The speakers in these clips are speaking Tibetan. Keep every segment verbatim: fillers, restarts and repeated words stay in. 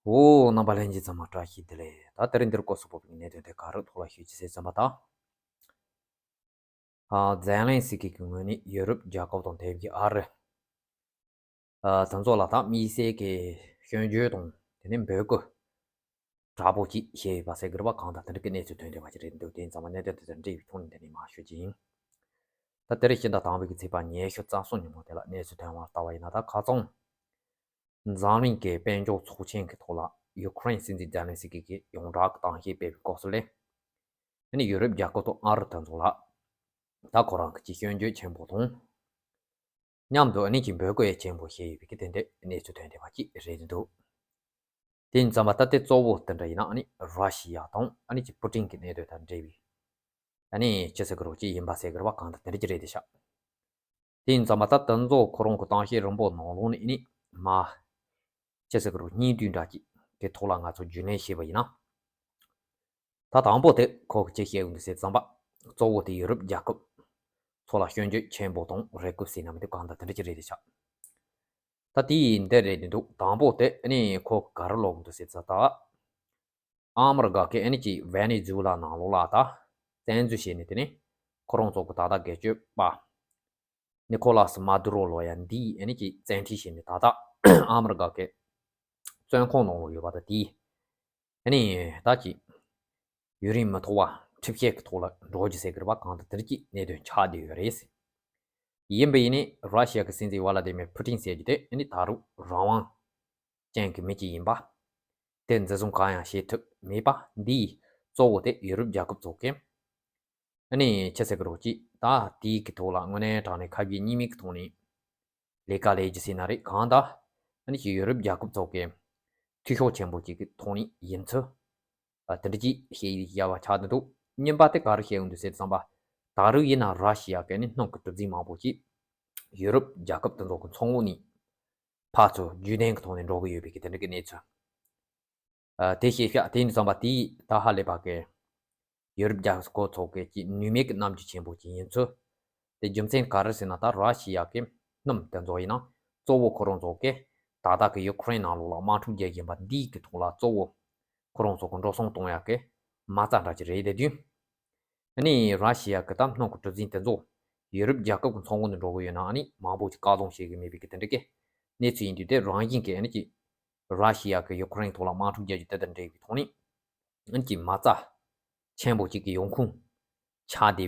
འོ། རྣམ་པ་ལྷན་རྒྱས་ཚང་མ་བཀྲ་ཤིས་བདེ་ལེགས། ད་དེ་རིང་འདིར་སྐོར་སུ་བབས་པའི་གནད་དོན་དེ་ག་རེ་ཐོག་ལ་ཞུ་རྒྱུ་ཟེར་ཙམ་པ་དང་། ཨ། ཛེ་ལན་སི་ཀི་གི་ངོས་ནས་ཡུ་རོབ་རྒྱལ་ཁབ་དང་དེ་བཞིན་ཨ་རི། ཨ། དེ་ཚོ་ལ་ད་དམིགས་བསལ་གྱི་སྐྱོན་བརྗོད་དང་དེ་ནས་འབོད་སྐུལ་དྲག་པོ་ཅིག་བྱས་ཡོད་པ་ཟེར་དགོས་རེད་པ། གང་ལྟར་དེ་འདྲ་གི་གནས་ཚུལ་ཐོན་བསྡད་པ་ཅིག་རེད་འདུག་དེ་ཡིན་ཙང་མ་གནད་དོན་དེ་དང་འབྲེལ་བའི་ཐོག་ནས་འདི་ནས་མར་ཞུ་རྒྱུ་ཡིན། ད་དེ་རིང་ཕྱི་ཟླ་དང་པོའི་གི་ཚེས་པ་ཉི་ཤུ་རྩ་གསུམ་ཉིན་མོ་དེ་ལ་གནས་ཚུལ་ཐོན་པ་ལྟ་བ་ཡིན་ན། ད་ཁ་སང་འཛམ་གླིང་གི་དཔལ་འབྱོར་ཚོགས་ཆེན་གྱི་ཐོག་ལ་ཡུ་ཀེ་རེན་སྲིད་འཛིན་ཛེ་ལན་སི་ཀི་གིས་ཡོངས་གྲགས་ཀྱི་གཏམ་བཤད་སྤེལ་བའི་སྐབས་སུ་ལས། ཨ་ནི་ཡུ་རོབ་རྒྱལ་ཁབ་དང་ཨ་རི་དེ་ཚོ་ལ་ད་ཁོ་རང་གི་ཅིག་སྐྱོན་བརྗོད་ཆེན་པོ་དང་མཉམ་དུ་ཨ་ནི་ཅིག་འབོད་སྐུལ་ཡང་ཆེན་པོ་བྱས་ཡོད་པའི་གི་དེ་འདྲའི་གནས་ཚུལ་ཐོན་བསྡད་པ་ཅིག་རེད་འདུག་དེ་ཡིན་ཙང་མ་ད་ལྟའི་གཙོ་བོ་དེ་འདྲ་ཡིན་ན་ཨ་ནི་ར་ཤི་ཡ་དང་ཨ་ནི་ཅིག་པུ་ཏིན་གྱི་གནད་དོན་དང་འབྲེལ་བའི་ཨ་ནི་ཅི་ཟེར་གི་རོགས་ཅིག་ཡིན་པ་ཟེར་གི་རེད་པ། གང་ལྟར་དེ་འདྲ་ཅིག་རེད་དེ་ཤག་དེ་ཡིན་ཙང་མ་ད་དེ་ཚོ་ཁོ་རང་གི་གཏམ་བཤད་རིང་པོ་ནང་ལོགས་ནས་ཨ་ནི་མ་ཅི་ཟེར་གི་རོགས་སྙིང་བསྡུས་འདྲ་ཅིག་གི་ཐོག་ལ་ང་ཚོ་རྒྱུས་ལོན་བྱས་པ་ཡིན་ན། ད་དང་པོ་དེ་ཁོ་གི་ཅི་བཤད་ཡོང་འདུག་ཟེར་ཙམ་པ། གཙོ་བོ་དེ་ཡུ་རོབ་རྒྱལ་ཁབ་ཚོ་ལ་སྐྱོན་བརྗོད་ཆེན་པོ་དང་རེ་སྐུལ་ཟེར་ན་མི་འདུག་གང་ལྟར་དེ་འདྲ་ཅིག་རེད་དེ་ཤག་ད་དེ་ཡིན་དེ་རེད་དེ་འདུག་དང་པོ་དེ་ཨ་ནི་ཁོ་ག་རེ་ལབ་འདུག་ཟེར་ཙམ་ད། ཨ་མི་རི་ཀ་གི་ཨ་ནི་ཅིག་ཝེ་ནེ་ཛུ་ལ་ནང་ལོགས་ལ་ད་བཙན་འཛུལ་བྱས་ནས། དེ་ནས་ཁོ་རང་ཚོ་གི་ད་ལྟ་སྒེར་གཅོད་པ་ནི་ཁོ་ལཱ་སི་མ་དུ་རོ་ལབ་ཡ་འདི་ཨ་ནི་ཅིག་བཙན་ཁྲིད་བྱས་ནས་ད་ལྟ་ཨ་མི་རི་ཀ་གི་བཙོན་ཁང་ནང་ལོགས་ཡོད་པ་དང་། དེ་ཨ་ནི་ད་ཅིག་ཡུན་རིང་མི་ཐོགས་པ་ཁྲིམས་བཤེར་གྱི་ཐོག་ལ་འགྲོ་རྒྱུ་ཟེར་གི་རེད་པ། གང་ལྟར་དེ་འདྲ་ཅིག་གནད་དོན་ཆགས་བསྡད་ཡོད་རེད། ཡིན་པ་ཡིན་ནའི་ར་ཤི་ཡ་གི་སྲིད་འཛིན་ཝ་ལ་ཏི་མེར་ཕུ་ཏིན་ཟེར་རྒྱུ་དེ་ཨ་ནི་ད་རུང་རང་དབང་ཅན་གྱི་མི་ཅིག་ཡིན་པ། དེ་འཛིན་བཟུང་གང་ཡང་བྱེད་ཐུབ་མེད་པ་འདིའི་གཙོ་བོ་དེ་ཡུ་རོབ་རྒྱལ་ཁབ་ཚོ་གིས་ཨ་ནི་ཅི་ཟེར་གི་རོགས་ཅིག་ད་དེའི་གི་ཐོག་ལ་དངོས་གནས་དྲང་གནས་ཁ་གིས་གཉིས་མིག་གི་ཐོག་ནས་ལས་ཀ་ལས་རྒྱུ་ཟེར་ན་རེད། གང་ལྟར་ཨ་ནི་ཅིག་ཡུ་རོབ་རྒྱལ་ཁབ་ཚོ་གིས་འཐུས་ཤོར་ཆེན་པོ་ཅིག་གི་ཐོག་ནས་ཡིན་ཚུལ་དེ་འདྲ་ཅིག་བཤད་ཡ་བ་ཆགས་འདུག་གཉིས་པ་དེ་ག་རེ་བཤད་ཡོང་འདུག་ཟེར་ཙམ་པ། ད་རུང་ཡིན་ན་ར་ཤི་ཡ་གི་ནི་སྣུམ་གི་གྲུ་གཟིངས་མང་པོ་ཅིག་ཡུ་རོབ་རྒྱལ་ཁབ་དེ་ཚོ་གི་ཚོང་ཁང་ནས་ཕར་ཚུར་བརྒྱུད་ལྡན་གྱི་ཐོག་ནས་འགྲོ་གི་ཡོད་པའི་གི་དེ་འདྲ་གི་གནས་ཚུལ། ཨ། དེ་བཤད་ཤག་དེ་ཡིན་དུས་ཙམ་པ་དེའི་ད་ཧ་ལས་པ་གི་ཡུ་རོབ་རྒྱལ་ཁབ་ཚོ་གི་ཅིག་ནུས་མེད་ཀྱི་རྣམ་འགྱུར་ཆེན་པོ་ཅིག་ཡིན་ཚུལ། དེ་རྒྱུ་མཚན་ག་རེ་ཟེར་ན། ད་ར་ཤི་ཡ་གི་སྣུམ་དེ་ཚོ་ཡིན་ན་གཙོ་བོ་ཁོ་རང་ཚོ་གི་ད་ལྟ་གི་ཡུ་ཀེ་རེན་ནང་ལོགས་ལ་དམག་འཁྲུག་རྒྱག་བཞིན་པ་འདིའི་གི་ཐོག་ལ་གཙོ་བོ་ཁོ་རང་ཚོ་གི་འགྲོ་སོང་གཏོང་ཡག་གི་མ་རྩ་འདྲ་ཅིག་རེད་དེ་དུས། ཨ་ནི་ར་ཤི་ཡ་གི་ད་སྣུམ་གི་གྲུ་གཟིངས་དེ་ཚོ་ཡུ་རོབ་རྒྱལ་ཁབ་ཀྱི་ཚོང་ཁང་དུ་འགྲོ་གི་ཡོད་ན། ཨ་ནི་མང་པོ་ཅིག་བཀག་སྡོམ་བྱེད་གི་མེད་པའི་གི་དེ་འདྲ་གི་གནས་ཚུལ་ཡིན་དུས། དེ་རང་བཞིན་གི་ཨ་ནི་ཅིག་ར་ཤི་ཡ་གི་ཡུ་ཀེ་རེན་ཐོག་ལ་དམག་འཁྲུག་རྒྱག་རྒྱུ་དེ་དང་འབྲེལ་བའི་ཐོག་ནས་ཨ་ནི་ཅིག་མ་རྩ་ཆེན་པོ་ཅིག་གི་ཡོང་ཁུངས་ཆགས་བསྡད་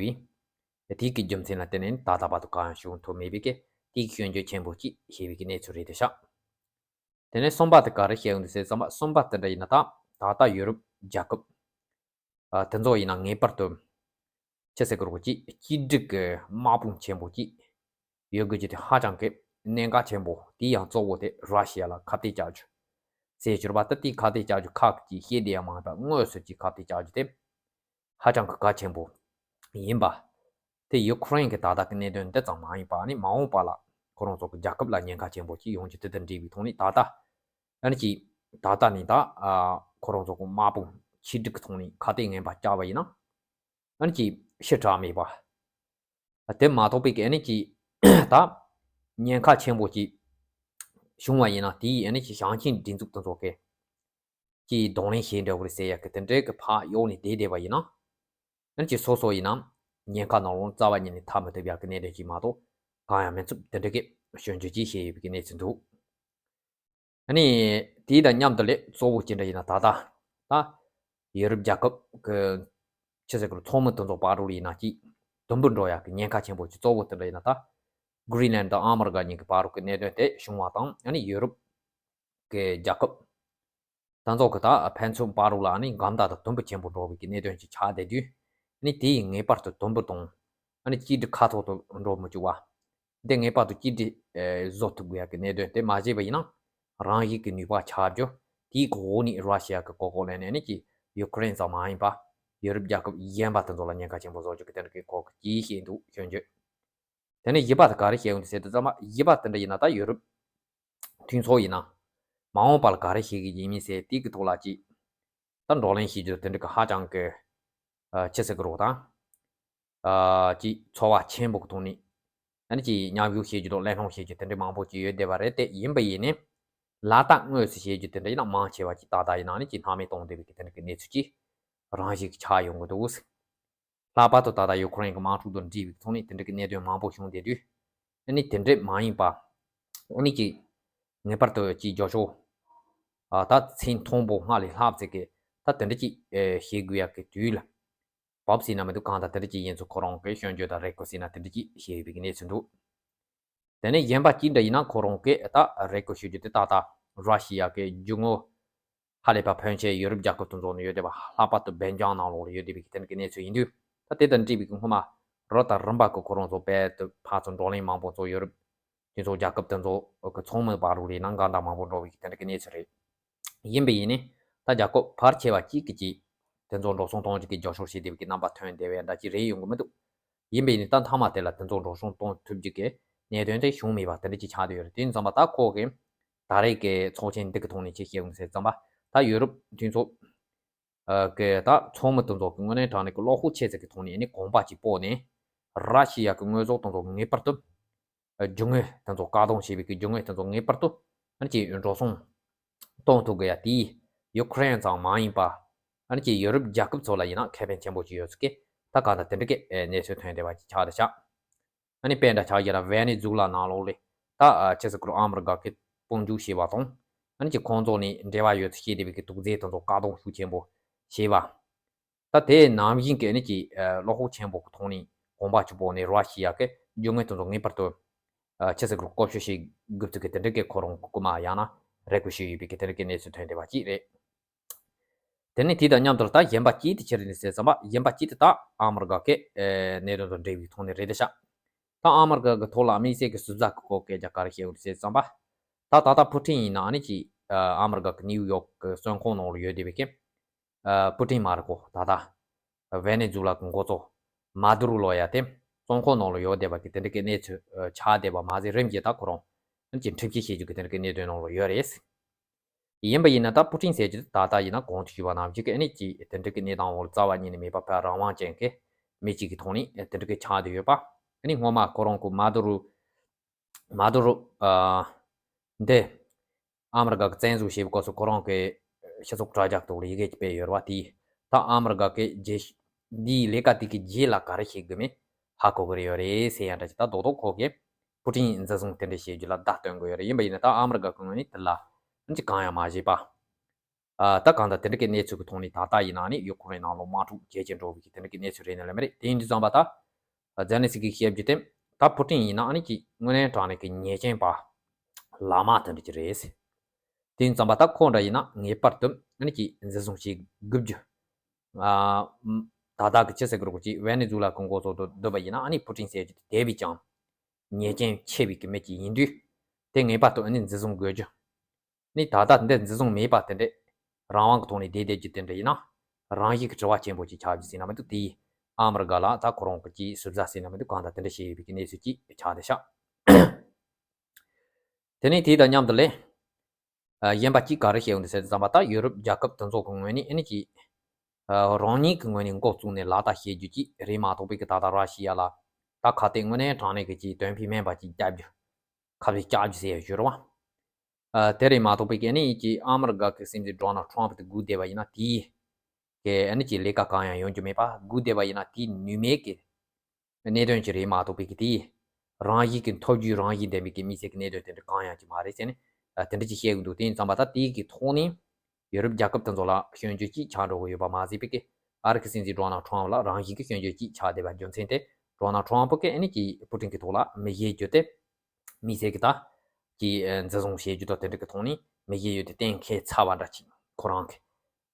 པས། དེའི་གི་རྒྱུ་མཚན་ལ་བརྟེན་ནས་ད་ལྟ་བར་དུ་གང་ཡང་བྱུང་ཐུབ་མེད་པའི་གི་དེའི་གི་སྐྱོན་བརྗོད་ཆེན་པོ་ཅིག་བྱས་པའི་གི་གནས་ཚུལ་རེད་དེ་ཤག་དེ་ནས་གསུམ་པ་དེ་ག་རེ་བཤད་ཡོང་འདུག་ཟེར་ཙམ་པ། གསུམ་པ་དེ་འདྲ་ཡིན་ན་ད་ད་ལྟ་ཡུ་རོབ་རྒྱལ་ཁབ་ཨ། དེ་ཚོ་ཡིན་ན་ངེས་པར་དུ་ཅི་ཟེར་གི་རོགས་ཅིག་གཅིག་སྒྲིལ་གྱི་དམག་དཔུང་ཆེན་པོ་ཅིག་ཡོད་དགོས་རྒྱུ་དེ་ཧ་ཅང་གི་གནད་འགག་ཆེན་པོ། དེ་ཡང་གཙོ་བོ་དེ་ར་ཤི་ཡ་ལ་ཁ་གཏད་བཅག་རྒྱུ་ཟེར་གྱུར་པ་དེ། དེའི་ཁ་གཏད་བཅག་རྒྱུ་ཁག་ཅིག་བཤད་བསྡད་ཡ་མ་ཡིན་པ། དངོས་སུ་ཅིག་ཁ་གཏད་བཅག་རྒྱུ་དེ་ཧ་ཅང་གི་གལ་ཆེན་པོ་ཡིན་པ། དེ་ཡུ་ཀེ་རེན་གྱི་ད་ལྟ་གི་གནད་དོན་འདི་ཙམ་མ་ཡིན་པ། ཨ་ནི་མ་འོངས་པ་ལ་ཁོ་རང་ཚོ་གི་རྒྱལ་ཁབ་ལ་ཉེན་ཁ་ཆེན་པོ་ཅིག་ཡོང་རྒྱུ་དེ་དང་འབྲེལ་བའི་ཐོག་ནས། ད་ལྟ་ཨ་ནི་ཅིག་ད་ལྟ་ནས་ད་ཨ་ཁོ་རང་ཚོ་གི་དམག་དཔུང་ཆིག་སྒྲིལ་གྱི་ཐོག་ནས་ཁ་གཏད་ངན་པ་བཅག་པ་ཡིན་ན། ཨ་ནི་ཅིག་ཕྱིར་བྲལ་མེད་པ། དེ་མ་གཏོགས་པའི་གི་ཨ་ནི་ཅིག་ད་ཉེན་ཁ་ཆེན་པོ་ཅིག་བྱུང་བ་ཡིན་ན། དེའི་ཨ་ནི་ཅིག་ཞིང་ཆེན་སྒྲིག་འཛུགས་དེ་ཚོ་གི་ཅིག་གདོང་ལེན་བྱེད་འདྲ་བོ་རེད་ཟེར་ཡ་གི་དེ་འདྲའི་གི་ཕར་གཡོག་ནས་བསྡད་བསྡད་པ་ཡིན་ན། ཨ་ནི་ཅིག་སོ་སོ་ཡིན་ན་ཉེན་ཁ་ནང་ལོགས་རྩ་བ་ཉིད་ནས་ཐར་མི་ཐུབ་ཡ་གི་གནད་དོན་ཅིག་མ་གཏོགས་གང་ཡང་མི་འཚུབ། དེ་འདྲ་གི་སྐྱོན་བརྗོད་ཅིག་བྱས་ཡོད་པའི་གི་གནས་ཚུལ་འདུག་ཨ་ནི་དེ་དང་མཉམ་དུ་ལས་གཙོ་བོ་ཅི་འདྲ་ཡིན་ན། ད་ལྟ་ད་ཡུ་རོབ་རྒྱལ་ཁབ་ཀྱི་ཅི་ཟེར་དགོས་རེད། ཚོགས་མི་དེ་ཚོ་བར་དུ་ལ་ཡིན་ན་ཅིག་དུམ་བུར་འགྲོ་ཡག་གི་ཉེན་ཁ་ཆེན་པོ་ཅིག་གཙོ་བོ་དེ་འདྲ་ཡིན་ན། ད་གྷི་རིན་ལན་དང་ཨ་མི་རི་ཀ་གཉིས་ཀྱི་བར་དུ་གི་གནད་དོན་དེ་བྱུང་བ་དང་། ཨ་ནི་ཡུ་རོབ་ཀྱི་རྒྱལ་ཁབ་དེ་ཚོ་གི་ད་ཕན་ཚུན་བར་དུ་ལ་ཨ་ནི་འགལ་ཟླ་དང་དུམ་བུ་ཆེན་པོ་འགྲོ་བའི་གི་གནད་དོན་ཅིག་ཆགས་བསྡད་དུས། ཨ་ནི་དེ་ཡིས་ངེས་པར་དུ་དུམ་བུ་དང་ཨ་ནི་གཅིག་སྒྲིལ་ཁ་ཐོར་དུ་འགྲོ་མི་བཅུག་པ། འདི་ངེས་པར་དུ་གཅིག་སྒྲིལ་ཨེ་བཟོ་ཐུབ་དགོས་ཡ་གི་གནད་དོན་དེ་མ་བྱས་པ་ཡིན་ན། རང་ཡིག་གི་ནུས་པ་ཆག་རྒྱུ། དེའི་གི་འོག་ནས་ར་ཤི་ཡ་གི་གོ་སྐབས་ལེན་ནས་ཨ་ནི་ཅིག་ཡུ་ཀེ་རེན་ཙམ་མ་ཡིན་པ་ཡུ་རོབ་རྒྱལ་ཁབ་གཞན་པ་དེ་ཚོ་ལ་ཉེན་ཁ་ཆེན་པོ་བཟོ་རྒྱུ་གི་དེ་འདྲ་གི་ཁོ་གིས་ཅིག་བཤད་འདུག་སྐྱོན་བརྗོད། དེ་ནས་བཞི་པ་དེ་ག་རེ་བཤད་ཡོང་དུས་ཟེར་དུས་ཙམ་པ། བཞི་པ་དེ་འདྲ་ཡིན་ན་ད་ཡུ་རོབ་མཐུན་ཚོགས་ཡིན་ན་མ་འོངས་པ་ལ་ག་རེ་བྱེད་ཀྱི་ཡིན་མིན་ཟེར། དེ་གི་ཐོག་ལ་ཅིག་ད་བགྲོ་གླེང་བྱེད་རྒྱུ་དེ་འདྲ་གི་ཧ་ཅང་གི་ཨ་ཅི་ཟེར་གི་རོགས་དང་། ཨ་ཅིག་ཚོར་བ་ཆེན་པོ་གི་ཐོག་ནས་ཨ་ནི་ཅིག་མཉམ་ཞུགས་བྱེད་རྒྱུ་དང་གླེང་སློང་བྱེད་རྒྱུ་དེ་འདྲ་མང་པོ་ཅིག་ཡོད་བསྡད་པ་རེད། དེ་ཡིན་པ་ཡིན་ནའི་ ལག་བསྟར་དངོས་སུ་བྱེད་རྒྱུ་དེ་འདྲ་ཡིན་ན་མང་ཆེ་བ་ཅིག་ད་ལྟ་ཡིན་ན་ནི་ཅིག་སྣང་མེད་གཏོང་བསྡད་པའི་གི་དེ་འདྲ་གི་གནས་ཚུལ་ཅིག་རང་བཞིན་གྱི་ཆགས་ཡོང་གི་འདུག། ལྷག་པར་དུ་ད་ལྟ་ཡུ་ཁུ་རེན་གྱི་དམག་འཁྲུག་དང་འབྲེལ་བའི་ཐོག་ནས་དེ་འདྲ་གི་གནད་དོན་མང་པོ་བྱུང་བསྡད་དུས། ཨ་ནི་དེ་འདྲས་མ་ཡིན་པ། ཨ་ནི་ཅིག་ངེས་པར་དུ་ཅིག་རྒྱབ་སྐྱོར། ཨ་ད་ཚད་མཐོན་པོ་སྔར་ལས་ལྷག་ཙམ་གྱི་ད་དེ་འདྲ་ཅིག་ཨེ་བྱེད་དགོས་ཡག་གི་དུས་ལ་བབས་ཟིན་ན་མི་འདུག། གང་ལྟར་དེ་འདྲ་ཅིག་ཡིན་ཚུལ་ཁོ་རང་གིས་སྐྱོན་བརྗོད་དང་རེ་སྐུལ་ཟིན་ན་དེ་འདྲ་ཅིག་བྱས་ཡོད་པའི་གནས་ཚུལ་འདུག། དེ་ནས་གཞན་པ་གཅིག་འདྲ་ཡིན་ན་ཁོ་རང་གིས་ད་རེ་སྐུལ་ཞུ་རྒྱུ་དེ་ད་ལྟ་ར་ཤི་ཡ་གི་རྒྱུ་དངོས་ཧ་ལས་པ་ཕོན་ཆེ་ཡོ་རོབ་རྒྱལ་ཁབ་དེ་ཚོ་ནས་ཡོད་བསྡད་པ། ལྷག་པར་དུ་སྦེལ་ཇམ་ནང་ལོགས་ལ་ཡོད་བསྡད་པའི་གི་དེ་འདྲ་གི་གནས་ཚུལ་ཡིན་དུས། ད་དེ་དང་འབྲེལ་བའི་གི་སྔོན་མ་རོ་ཏ་རིམ་པ་གི་ཁོ་རང་ཚོ་བལ་དུ་ཕར་ཚུར་བགྲོ་གླེང་མང་པོ་ཚོ་ཡོ་རོབ་དེ་ཚོ་རྒྱལ་ཁབ་དེ་ཚོ་གི་ཚོགས་མི་བར་རུ་ལས་ནང་འགལ་ཟླ་མང་པོ་འགྲོ་བའི་གི་དེ་འདྲ་གི་གནས་ཚུལ་རེད། ཡིན་པ་ཡིན་ནའི་ད་རྒྱལ་ཁབ་ཕལ་ཆེ་བ་གཅིག་གི་གཅིག་དེ་ཚོ་འགྲོ་སོང་གཏོང་རྒྱུ་གི་རྒྱབ་སྐྱོར་བྱེད་བསྡད་པའི་གི་རྣམ་པ་ཐོན་བསྡད་པའི་འདྲ་ཅིག་རེད་ཡོང་གི་མི་འདུག། ཡིན་པ་ཡིན་ནའི་ད་མཐའ་མ་དེ་ལ་དེ་ཚོ་འགྲོ་སོང་གཏོང་ཐུབ་རྒྱུ་གི་གནད་དོན་དེ་བྱུང་མེད་པ་དེ་འདྲ་ཅིག་ཆགས་བསྡད་ཡོད་རེད། དེ་ཡིན་ཙང་པ་ད་ཁོ་གི་ད་རེས་ཀྱི་ཚོགས་ཆེན་འདི་གི་ཐོག་ནས་ཅིག་བཤད་ཡོང་ཟེར་ཙང་པ། ད་ཡོ་རོབ་དེ་ཚོ་ཨ་གི་ད་ཚོགས་མི་དེ་ཚོ་གི་དངོས་གནས་དྲང་གནས་ཀྱི་བློ་ཁོག་ཆེ་ཙག་གི་ཐོག་ནས་ཨ་ནི་གོམ་པ་གཅིག་སྤོས་ནས་ར་ཤི་ཡ་གི་དངོས་ཟོག་དེ་ཚོ་ངེས་པར་དུ་རྒྱུ་དངོས་དེ་ཚོ་བཀག་སྡོམ་བྱས་པའི་གི་རྒྱུ་དངོས་དེ་ཚོ་ངེས་པར་དུ་ཨ་ནི་ཅིག་འགྲོ་སོང་གཏོང་ཐུབ་དགོས་ཡ། དེས་ཡུ་ཁུ་རེན་ཙམ་མ་ཡིན་པ་ཨ་ནི་ཅིག་ཡོ་རོབ་རྒྱལ་ཁབ་ཚོ་ལ་ཡིན་ན་ཁེ་ཕན་ཆེན་པོ་ཅིག་ཡོད་ཚུལ་གི་ད་གང་ལྟར་དེ་འདྲ་གི་གནས་ཚུལ་ཐོན་བསྡད་པ་ཅིག་ཆགས་བསྡད་ཤག། ཨ་ནི་དཔེ་འདྲ་ཆགས་ཡ་ལ་ཝེ་ནེ་ཛུ་ལ་ནང་ལོགས་ལ་ད་ཨ་ཅི་ཟེར་དགོས་རེད། ཨ་མི་རི་ཀ་གི་དཔུང་འཇུག་བྱས་པ་དང་ཨ་ནི་ཅིག་ཁོང་ཚོ་ནས་འབྲེལ་བ་ཡོད་ཚུལ་བཤད་བསྡད་པའི་གི་དུག་རྫས་དེ་ཚོ་བཀག་སྡོམ་ཤུགས་ཆེན་པོ་བྱས་པ། ད་དེ་ནང་བཞིན་གྱི་ཨ་ནི་ཅིག་ཨ་བློ་ཁོག་ཆེན་པོ་གི་ཐོག་ནས་གོམ་པ་གཅིག་སྤོས་ནས་ར་ཤི་ཡ་གི་རྒྱུ་དངོས་དེ་ཚོ་ངེས་པར་དུ་ཨ་ཅི་ཟེར་དགོས་རེད། བཀོལ་སྤྱོད་བྱེད་དགོས་ཚུལ་གི་དེ་འདྲ་གི་ཁོ་རང་གི་སྐུལ་མ་ཡང་ན་རེ་སྐུལ་བྱས་ཡོད་པའི་གི་དེ་འདྲ་གི་གནས་ཚུལ་ཐོན་བསྡད་པ་ཅིག་རེད། དེ་ནས་དེ་དང་མཉམ་དུ་ད་གཞན་པ་གཅིག་དེ་ཅི་རེད་ཟེར་ཙམ་པ། གཞན་པ་གཅིག་དེ་ད་ཨ་མི་རི་ཀ་གི་ཨེ་གནད་དོན་དང་འབྲེལ་བའི་ཐོག་ནས་རེད་ཤག། ད་ཨ་མི་རི་ཀ་གི་ཐོག་ལ་དམིགས་བསལ་གྱི་ཞིབ་ཚགས་ཀྱི་སྐོར་སྐད་ཆ་ག་རེ་བཤད་ཡོད་ཟེར་ཙམ་པ། ད་ད་ལྟ་ཕུ་ཊིན་ཡིན་ན་ཨ་ནི་ཅིག་ཨ་མི་རི་ཀ་གི་ནིའུ་ཡོག་གི་བཙོན་ཁང་ནང་ལ་ཡོད་བསྡད་པའི་གི་ཨ་ཕུ་ཊིན་མ་རེད་གོ། ད་ལྟ་ཝེ་ནེ་ཛུ་ལ་གི་འགོ་གཙོ་མ་དུ་རུ་ལོ་ཡ་དེ་བཙོན་ཁང་ནང་ལ་ཡོད་བསྡད་པ་གི་དེ་འདྲ་གི་གནས་ཚུལ་ཨ་ཆགས་བསྡད་པ་མ་ཟད། རིམ་གྱིས་ད་ཁོ་རང་ཨ་ནི་ཅིག་འཁྲུག་རྩོད་བྱེད་རྒྱུ་གི་དེ་འདྲ་གི་གནད་དོན་ནང་ལ་ཡོད་རེད། ཡིན་པ་ཡིན་ན་ད་པུ་ཏིན་ཟེར་རྒྱུ་དེ་ད་ལྟ་ཡིན་ན་གོང་དུ་ཞུས་པ་ནང་བཞིན་གྱི་ཨ་ནི་ཅིག་དེ་འདྲ་གི་གནས་སྟངས་འོག་རྩ་བ་ཉིད་ནས་མེད་པ། ཕར་རང་དབང་ཅན་གྱི་མི་གཅིག་གི་ཐོག་ནས་དེ་འདྲ་གི་ཆགས་བསྡད་ཡོད་པ། ཨ་ནི་སྔོན་མ་ཁོ་རང་གི་མ་དུ་རུ་མ་དུ་རུ་ཨ་འདི་ཨ་མི་རི་ཀ་གི་བཙན་འཛུལ་བྱས་པའི་སྐབས་སུ་ཁོ་རང་གི་སྤྱི་ཚོགས་དྲ་རྒྱ་ཐོག་ལ་ཡི་གེ་ཅིག་སྤེལ་ཡོད་རེད་བ། དེས་ད་ཨ་མི་རི་ཀ་གི་རྗེས་འདིའི་ལས་ཀ་དེ་གི་རྗེས་ལ་ག་རེ་བྱེད་དགོས་མིན་ཧ་གོ་གི་རེད་ཡོད་རེད་ཟེར་ཡ་འདྲ་ཅིག། ད་རྡོག་རྡོག་ཁོ་གིས་པུ་ཏིན་འཛིན་བཟུང་དེ་འདྲ་བྱེད་རྒྱུ་ལ་བརྡ་སྟོན་གི་ཡོད་རེད། ཡིན་པ་ཡིན་ན་ད་ཨ་མི་རི་ཀ་གི་ངོས་ནས་དེ་ལ་ཅིག་གང་ཡང་མ་བྱས་པ། ཨ་ད་གང་ལྟར་དེ་འདྲ་གི་གནས་ཚུལ་གི་ཐོག་ནས་ད་ལྟ་ཡིན་ན་ནི་ཡུ་ཁུ་རེན་ནང་ལ་དམག་འཁྲུག་ཇེ་ཆེར་འགྲོ་བའི་གི་དེ་འདྲ་གི་གནས་ཚུལ་རེད་ནི་ལབ་མི་རེད། དེ་ཡིན་དུས་ཙམ་པ་ད་ཛེ་ལན་སི་ཀི་བཤད་རྒྱུ་དེ་ད་པུ་ཏིན་ཡིན་ན་ཨ་ནི་ཅིག་དངོས་གནས་དྲང་གནས་ཀྱི་ཉེས་ཅན་པ་ལག་དམར་དེ་འདྲ་ཅིག་རེད། དེ་ཡིན་ཙམ་པ་ད་ཁོ་འདྲ་ཡིན་ན་ངེས་པར་དུ་ཨ་ནི་ཅིག་འཛིན་བཟུང་བྱེད་དགོས་རྒྱུ། ཨ་ད་ལྟ་གི་ཅི་ཟེར་དགོས་རེད་གོ། ཅིག་ཝེ་ནེ་ཛུ་ལ་གི་འགོ་གཙོ་དུ་བསྡུས་པ་ཡིན་ན་ཨ་ནི་པུ་ཏིན་ཟེར་རྒྱུ་དེ་དེ་བས་ཀྱང་ཉེས་ཅན་ཆེ་བའི་གི་མི་ཅིག་ཡིན་དུས། དེ་ངེས་པར་དུ་ཨ་ནི་འཛིན་བཟུང་དགོས་རྒྱུ། ནི་ད་ལྟ་འདི་འཛིན་བཟུང་མེད་པ་དེ་འདྲས་རང་དབང་གི་ཐོག་ནས་བསྡད་བསྡད་རྒྱུ་དེ་འདྲ་ཡིན་ན་རང་བཞིན་གྱི་དྲི་བ་ཆེན་པོ་ཅིག་ཆགས་རྒྱུ་ཟེར་ན་མི་འདུག། དེ་ཡིས་ཨ་མི་རི་ཀ་ལ་ད་ཁོ་རང་གི་ཅིག་ཞིབ་ཚགས་ཟེར་ན་མི་འདུག། གང་ལྟར་དེ་འདྲ་བྱས་ཡོད་པའི་གི་གནས་ཚུལ་ཅིག་ཆགས་བསྡད་ཤག། དེ་ནས་དེ་དང་མཉམ་དུ་ལས་ཨ་གཞན་པ་ཅིག་ག་རེ་བཤད་ཡོང་འདུག་ཟེར་དུས་ཙམ་པ། ད་ཡུ་རོབ་རྒྱལ་ཁབ་དེ་ཚོ་གི་ངོས་ནས་ཨ་ནི་ཅིག་ཨ་རང་ཉིད་ཀྱི་ངོས་ནས་འགོ་བཙུགས་ནས་ལག་བསྟར་བྱེད་རྒྱུ་ཅིག་རེད་མ་གཏོགས་པའི་གི་ད་ལྟ་ར་ཤི་ཡ་ལ་ད་ཁ་གཏད་དངོས་གནས་དྲང་གནས་ཀྱི་ཅིག་དོན་ཕན་མིན་པ་ཅིག་བརྒྱབ་རྒྱུ། ཁ་གཏད་བཅག་རྒྱུ་ཟེར་ཡ་ཞུ་རེད་བ། ཨ་དེ་རེད་མ་གཏོགས་པའི་གི་ཨ་ནི་ཅིག་ཨ་མི་རི་ཀ་གི་སྲིད་འཛིན་ཌོ་ནལ་ཊམ་ཕ་དེ་སྒུག་བསྡད་པ་ཡིན་ན་དེའི་གི་ཨ་ནི་ཅིག་ལས་ཀ་གང་ཡང་ཡོང་རྒྱུ་མེད་པ། སྒུག་བསྡད་པ་ཡིན་ན་དེའི་ནུས་མེད་ཀྱི་གནད་དོན་ཅིག་རེད་མ་གཏོགས་པའི་གི་དེའི་རང་བཞིན་གྱི་འཐབ་ཇུས་རང་བཞིན་ལྡན་པའི་གི་དམིགས་བསལ་གྱི་གནད་དོན་དེ་འདྲ་གང་ཡང་ཅིག་མ་རེད་ཟེར་ནས་ཨ་དེ་འདྲ་ཅིག་བཤད་གི་འདུག། དེ་ཡིན་ཙམ་པ་ད་དེའི་གི་ཐོག་ནས་ཡུ་རོབ་རྒྱལ་ཁབ་དེ་ཚོ་ལ་སྐྱོན་བརྗོད་ཅིག་ཆགས་འགྲོ་གི་ཡོད་པ་མ་ཟད་པའི་གི་ཨ་རི་གི་སྲིད་འཛིན་ཌོ་ནལ་ཊམ་ཕ་ལ་རང་བཞིན་གྱི་སྐྱོན་བརྗོད་ཅིག་ཆགས་བསྡད་པ་རྒྱུ་མཚན་དེ། ཌོ་ནལ་ཊམ་ཕ་གིས་ཨ་ནི་ཅིག་པུ་ཏིན་གི་ཐོག་ལ་མི་བཞེས་རྒྱུ་དེ། དམིགས་བསལ་གྱི་ད་ཀྱི་ཨ་འཛིན་བཟུང་བྱེད་རྒྱུ་དང་དེ་འདྲ་གི་ཐོག་ནས་མི་བཞེས་ཡོད་དེ་གཏན་འཁེལ་ཚར་བ་འདྲ་ཅིག་ཁོ་རང་གི་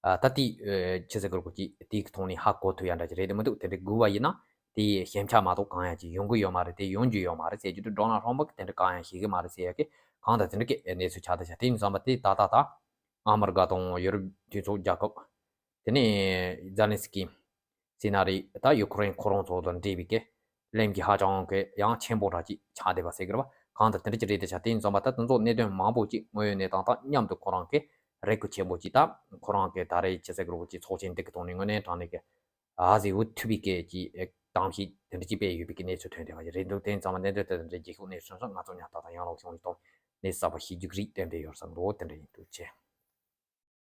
ཨ་ད་དེ་ཨ་ཆི་ཟེར་དགོས་རེད་གོ། ཅིག་དེ་གི་ཐོག་ནས་ཧ་གོ་ཐུབ་ཡ་འདྲ་ཅིག་རེད་དེ་མི་འདུག། དེ་འདྲ་སྒུག་པ་ཡིན་ན་དེ་ཞན་ཆ་མ་གཏོགས་གང་ཡང་ཅིག་ཡོང་གི་ཡོད་མ་རེད། དེ་ཡོང་རྒྱུ་ཡོད་མ་རེད་ཟེར་རྒྱུ་དེ། ཌོ་ནལ་ཊམ་ཕ་གིས་དེ་འདྲ་གང་ཡང་བྱེད་གི་མ་རེད་ཟེར་ཡ་གི་གང་ལྟར་དེ་འདྲ་གི་གནས་ཚུལ་ཆགས་བསྡད་ཤག། དེ་ཡིན་ཙམ་པ་དེ་ད་ལྟ་ད་ཨ་མི་རི་ཀ་དང་ཡུ་རོབ་དེ་ཚོ་རྒྱལ་ཁབ། དེ་ནས་ཛེ་ལན་སི་ཀི་ཟེར་ན་རེད། ད་ཡུ་ཁུ་རེན་ཁོ་རང་ཚོ་དང་འབྲེལ་བའི་གི་གླེང་རྒྱུ་ཧ་ཅང་གི་ཡང་ཆེན་པོ་འདྲ་ཅིག་ཆགས་བསྡད་པ་ཟེར་གི་རེད་བ། གང་ལྟར་དེ་འདྲ་ཅིག་རེད་དེ་ཆགས། དེ་ཡིན་ཙམ་པ་ད་དེ་ཚོ་གནད་དོན་མང་པོ་ཅིག་དངོས་ཡོད་གནས་སྟངས་དང་མཉམ་དུ་ཁོ་རང་གི་རེ་སྐུལ་ཆེན་པོ་ཅིག་ད་ཁོ་རང་གི་ད་རེས་ཆི་ཟེར་གི་རེད་གོ། ཅིག་ཚོགས་ཆེན་འདི་གི་ཐོག་ནས་དངོས་གནས་དྲང་གནས་གི་ཨ་ཟེར་འུ་ཐུབ་པའི་གི་ཅིག་གཏམ་བཤད་དེ་འདྲ་ཅིག་སྤེལ་ཡོད་པའི་གི་གནས་ཚུལ་ཐོན་བསྡད་པ་ཞིག་རེད་འདུག། དེ་ཡིན་ཙམ་པ་གནད་དོན་དེ་དང་འབྲེལ་རྗེས་ཤུལ་གནས་ཚུལ་སོང་ཙང་ང་ཚོ་ཉག་ཐག་ཐག་ཡང་ལོག་བྱུང་ཡོད་དོ། གནས་གསར་པ་ཤེས་རྒྱུ་གི་རིགས་བསྟན་པའི་ཡོད་བསམ་འདུག་དེ་འདྲ་ཡིན་འདུག་ཅེས།